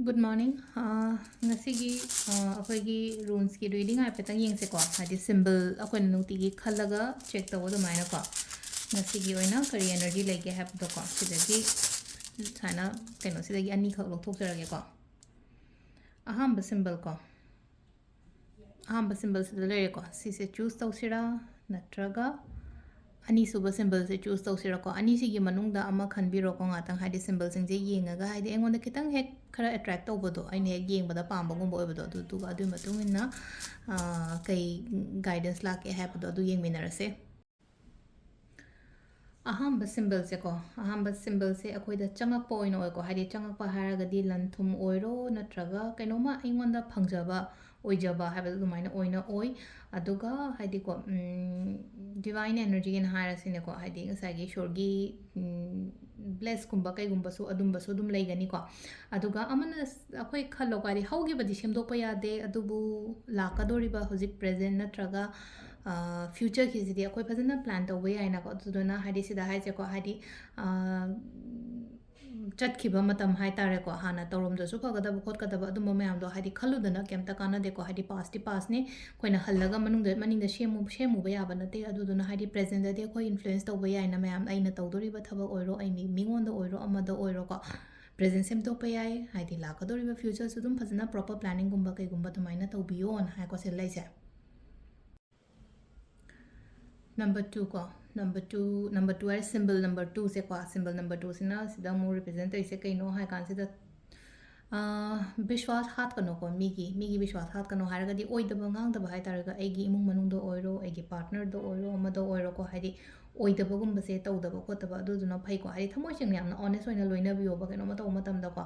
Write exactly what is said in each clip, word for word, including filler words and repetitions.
Good morning. ꯑꯥ, ꯉꯁꯤꯒꯤ, ꯑꯥ, ꯑꯩꯈꯣꯏꯒꯤ runesꯀꯤ reading ꯍꯥꯏꯐꯦꯠꯇꯪ ꯌꯦꯡꯁꯦꯀꯣ꯫ ꯍꯥꯏꯗꯤ symbol ꯑꯩꯈꯣꯏꯅ ꯅꯨꯡꯇꯤꯒꯤ ꯈꯜꯂꯒ check ꯇꯧꯕ ꯑꯗꯨꯃꯥꯏꯅꯀꯣ꯫ ꯉꯁꯤꯒꯤ ꯑꯣꯏꯅ ꯀꯔꯤ energy ꯂꯩꯒꯦ ꯍꯥꯏꯕꯗꯣꯀꯣ꯫ ꯁꯤꯗꯒꯤ ꯁꯨꯃꯥꯏꯅ ꯀꯩꯅꯣꯁꯤꯗꯒꯤ ꯑꯅꯤꯈꯛ ꯂꯧꯊꯣꯛꯆꯔꯒꯦꯀꯣ꯫ ꯑꯍꯥꯟꯕ symbol ꯀꯣ꯫ ꯑꯍꯥꯟꯕ symbolꯁꯤꯗ ꯂꯩꯔꯦꯀꯣ꯫ ꯁꯤꯁꯦ choose ꯇꯧꯁꯤꯔꯥ, ꯅꯠꯇ꯭ꯔꯒ ꯑꯅꯤꯁꯨꯕ symbolꯁꯦ choose ꯇꯧꯁꯤꯔꯥꯀꯣ? ꯑꯅꯤꯁꯤꯒꯤ ꯃꯅꯨꯡꯗ ꯑꯃ ꯈꯟꯕꯤꯔꯣꯀꯣ ꯉꯥꯛꯇꯪ, ꯍꯥꯏꯗꯤ symbolꯁꯤꯡꯁꯦ ꯌꯦꯡꯉꯒ, ꯍꯥꯏꯗꯤ ꯑꯩꯉꯣꯟꯗ ꯈꯤꯇꯪ ꯍꯦꯛ ꯈꯔ attract ꯇꯧꯕꯗꯣ, ꯑꯩꯅ ꯍꯦꯛ ꯌꯦꯡꯕꯗ ꯄꯥꯝꯕꯒꯨꯝꯕ ꯑꯣꯏꯕꯗꯣ, ꯑꯗꯨꯗꯨꯒ ꯑꯗꯨꯒꯤ ꯃꯇꯨꯡ ꯏꯟꯅ, ꯑꯥ, ꯀꯩ guidance ꯂꯥꯛꯀꯦ ꯍꯥꯏꯕꯗꯣ ꯑꯗꯨ ꯌꯦꯡꯃꯤꯟꯅꯔꯁꯦ꯫ ꯑꯍꯥꯟꯕ symbolꯁꯦꯀꯣ, ꯑꯍꯥꯟꯕ symbolꯁꯦ ꯑꯩꯈꯣꯏꯗ ꯆꯪꯉꯛꯄ ꯑꯣꯏꯅ ꯑꯣꯏꯀꯣ, ꯍꯥꯏꯗꯤ ꯆꯪꯉꯛꯄ ꯍꯥꯏꯔꯒꯗꯤ ꯂꯟ ꯊꯨꯝ ꯑꯣꯏꯔꯣ, ꯅꯠꯇ꯭ꯔꯒ ꯀꯩꯅꯣꯝꯃ ꯑꯩꯉꯣꯟꯗ ꯐꯪꯖꯕ, ꯑꯣꯏꯖꯕ ꯍꯥꯏꯕꯗꯣ ꯑꯗꯨꯃꯥꯏꯅ ꯑꯣꯏꯅ ꯑꯣꯏ꯫ ꯑꯗꯨꯒ ꯍꯥꯏꯗꯤꯀꯣ, ꯎꯝ, divine energyꯅ ꯍꯥꯏꯔꯁꯤꯅꯦꯀꯣ, ꯍꯥꯏꯗꯤ ꯉꯁꯥꯏꯒꯤ ꯏꯁꯣꯔꯒꯤ, ꯎꯝ, blessꯀꯨꯝꯕ ꯀꯩꯒꯨꯝꯕꯁꯨ ꯑꯗꯨꯝꯕꯁꯨ ꯑꯗꯨꯝ ꯂꯩꯒꯅꯤꯀꯣ꯫ ꯑꯗꯨꯒ ꯑꯃꯅ ꯁ-, ꯑꯩꯈꯣꯏ ꯈꯜꯂꯣꯀꯣ, ꯍꯥꯏꯗꯤ ꯍꯧꯈꯤꯕꯗꯤ ꯁꯦꯝꯗꯣꯛꯄ ꯌꯥꯗꯦ, ꯑꯗꯨꯕꯨ ꯂꯥꯛꯀꯗꯧꯔꯤꯕ ꯍꯧꯖꯤꯛ present ꯅꯠꯇ꯭ꯔꯒ, ꯑ, futureꯒꯤꯁꯤꯗꯤ ꯑꯩꯈꯣꯏ ꯐꯖꯅ plan ꯇꯧꯕ ꯌꯥꯏꯅꯀꯣ꯫ ꯑꯗꯨꯗꯨꯅ ꯍꯥꯏꯗꯤ ꯁꯤꯗ ꯍꯥꯏꯁꯦꯀꯣ, ꯍꯥꯏꯗꯤ, ꯑ, ꯆꯠꯈꯤꯕ ꯃꯇꯝ ꯍꯥꯏ ꯇꯥꯔꯦꯀꯣ, ꯍꯥꯟꯅ ꯇꯧꯔꯝꯗ꯭ꯔꯁꯨ ꯐꯒꯗꯕ ꯈꯣꯠꯀꯗꯕ ꯑꯗꯨꯝꯕ ꯃꯌꯥꯝꯗꯣ ꯍꯥꯏꯗꯤ ꯈꯜꯂꯨꯗꯅ ꯀꯩꯝꯇ ꯀꯥꯟꯅꯗꯦꯀꯣ꯫ ꯍꯥꯏꯗꯤ pastꯇꯤ pastꯅꯦ, ꯑꯩꯈꯣꯏꯅ ꯍꯜꯂꯒ ꯃꯅꯨꯡꯗ, ꯃꯅꯤꯡꯗ ꯁꯦꯝꯃꯨ-, ꯁꯦꯝꯃꯨꯕ ꯌꯥꯕ ꯅꯠꯇꯦ꯫ ꯑꯗꯨꯗꯨꯅ ꯍꯥꯏꯗꯤ presentꯇꯗꯤ ꯑꯩꯈꯣꯏ influence ꯇꯧꯕ ꯌꯥꯏꯅ ꯃꯌꯥꯝ, ꯑꯩꯅ ꯇꯧꯗꯣꯔꯤꯕ ꯊꯕꯛ ꯑꯣꯏꯔꯣ, ꯑꯩ ꯃꯤ, ꯃꯤꯉꯣꯟꯗ ꯑꯣꯏꯔꯣ, ꯑꯃꯗ ꯑꯣꯏꯔꯣꯀꯣ, present ꯁꯦꯝꯗꯣꯛꯄ ꯌꯥꯏ꯫ ꯍꯥꯏꯗꯤ ꯂꯥꯛꯀꯗꯧꯔꯤꯕ futureꯁꯨ ꯑꯗꯨꯝ ꯐꯖꯅ proper planningꯒꯨꯝꯕ ꯀꯩꯒꯨꯝꯕ ꯑꯗꯨꯃꯥꯏꯅ ꯇꯧꯕꯤꯌꯣꯅ ꯍꯥꯏꯀꯣ ꯁꯤꯗ ꯂꯩꯁꯦ꯫ Number two ꯀꯣ, number two, number two ꯍꯥꯏꯔꯦ, symbol number twoꯁꯦꯀꯣ, symbol number twoꯁꯤꯅ ꯁꯤꯗ ꯑꯃꯨꯛ represent ꯇꯧꯔꯤꯁꯦ ꯀꯩꯅꯣ ꯍꯥꯏ ꯀꯥꯟꯁꯤꯗ, ꯑꯥ, ꯕꯤꯁ꯭ꯋꯥꯁ ꯍꯥꯠꯀꯅꯨꯀꯣ, ꯃꯤꯒꯤ, ꯃꯤꯒꯤ ꯕꯤꯁ꯭ꯋꯥꯁ ꯍꯥꯠꯀꯅꯨ ꯍꯥꯏꯔꯒꯗꯤ ꯑꯣꯏꯗꯕ ꯉꯥꯡꯗꯕ ꯍꯥꯏ ꯇꯥꯔꯒ ꯑꯩꯒꯤ ꯏꯃꯨꯡ ꯃꯅꯨꯡꯗ ꯑꯣꯏꯔꯣ, ꯑꯩꯒꯤ partnerꯗ ꯑꯣꯏꯔꯣ, ꯑꯃꯗ ꯑꯣꯏꯔꯣꯀꯣ, ꯍꯥꯏꯗꯤ ꯑꯣꯏꯗꯕꯒꯨꯝꯕꯁꯦ ꯇꯧꯗꯕ ꯈꯣꯠꯇꯕ ꯑꯗꯨꯗꯨꯅ ꯐꯩꯀꯣ꯫ ꯍꯥꯏꯗꯤ ꯊꯃꯣꯏ ꯁꯦꯡꯅ ꯌꯥꯝꯅ honest ꯑꯣꯏꯅ ꯂꯣꯏꯅꯕꯤꯌꯣꯕ ꯀꯩꯅꯣꯝꯃ ꯇꯧꯕ ꯃꯇꯝꯗꯀꯣ꯫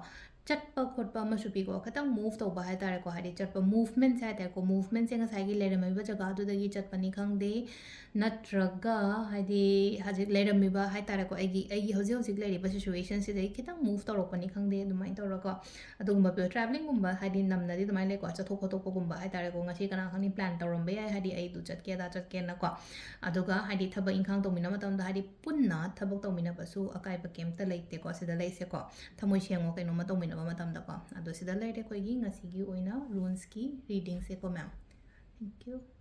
ꯆꯠꯄ ꯈꯣꯠꯄ ꯑꯃꯁꯨ ꯄꯤꯀꯣ, ꯈꯤꯇꯪ move ꯇꯧꯕ ꯍꯥꯏ ꯇꯥꯔꯦꯀꯣ, ꯍꯥꯏꯗꯤ ꯆꯠꯄ movementꯁꯦ ꯍꯥꯏ ꯇꯥꯔꯦꯀꯣ, movementꯁꯦ ꯉꯁꯥꯏꯒꯤ ꯂꯩꯔꯝꯃꯤꯕ ꯖꯒꯥꯗꯨꯗꯒꯤ ꯆꯠꯄꯅꯤ ꯈꯪꯗꯦ, ꯅꯠꯇ꯭ꯔꯒ ꯍꯥꯏꯗꯤ ꯍꯧꯖꯤꯛ ꯂꯩꯔꯝꯃꯤꯕ ꯍꯥꯏ ꯇꯥꯔꯦꯀꯣ, ꯑꯩꯒꯤ, ꯑꯩꯒꯤ ꯍꯧꯖꯤꯛ ꯍꯧꯖꯤꯛ ꯂꯩꯔꯤꯕ situationꯁꯤꯗꯒꯤ ꯈꯤꯇꯪ move ꯇꯧꯔꯛꯄꯅꯤ ꯈꯪꯗꯦ, ꯑꯗꯨꯃꯥꯏꯅ ꯇꯧꯔꯒ ꯑꯗꯨꯒꯨꯝꯕ ꯄꯤꯌꯣ꯫ Travelling ꯒꯨꯝꯕ ꯍꯥꯏꯗꯤ ꯅꯝꯅꯗꯤ ꯑꯗꯨꯃꯥꯏꯅ ꯂꯩꯀꯣ, ꯆꯠꯊꯣꯛ ꯈꯣꯠꯇꯣꯛꯄꯒꯨꯝꯕ ꯍꯥꯏ ꯇꯥꯔꯦꯀꯣ, ꯉꯁꯤ ꯀꯅꯥ ꯈꯪꯅꯤ plan ꯇꯧꯔꯝꯕ ꯌꯥꯏ, ꯍꯥꯏꯗꯤ ꯑꯩꯗꯨ ꯆꯠꯀꯦ ꯑꯗꯥ ꯆꯠꯀꯦꯅꯀꯣ꯫ ꯑꯗꯨꯒ ꯍꯥꯏꯗꯤ ꯊꯕꯛ ꯏꯪꯈꯥꯡ ꯇꯧꯃꯤꯟꯅ ꯃꯇꯝꯗ ꯍꯥꯏꯗꯤ ꯄꯨꯟꯅ ꯊꯕꯛ ꯇꯧꯃꯤꯟꯅꯕꯁꯨ ꯑꯀꯥꯏꯕ ꯀꯩꯝꯇ ꯂꯩꯇꯦꯀꯣ꯫ ꯁꯤꯗ ꯂꯩꯁꯦꯀꯣ, ꯊꯃꯣꯏ ꯁꯦꯡꯉꯣ ꯀꯩꯅꯣꯝꯃ ꯇꯧꯃꯤꯟꯅꯕ ꯃꯇꯝꯗꯀꯣ꯫ ꯑꯗꯣ ꯁꯤꯗ ꯂꯩꯔꯦ ꯑꯩꯈꯣꯏꯒꯤ ꯉꯁꯤꯒꯤ ꯑꯣꯏꯅ ꯔꯨꯟꯁꯀꯤ ꯔꯤꯗꯤꯡꯁꯦꯀꯣ ꯃꯦꯝ꯫ Thank you.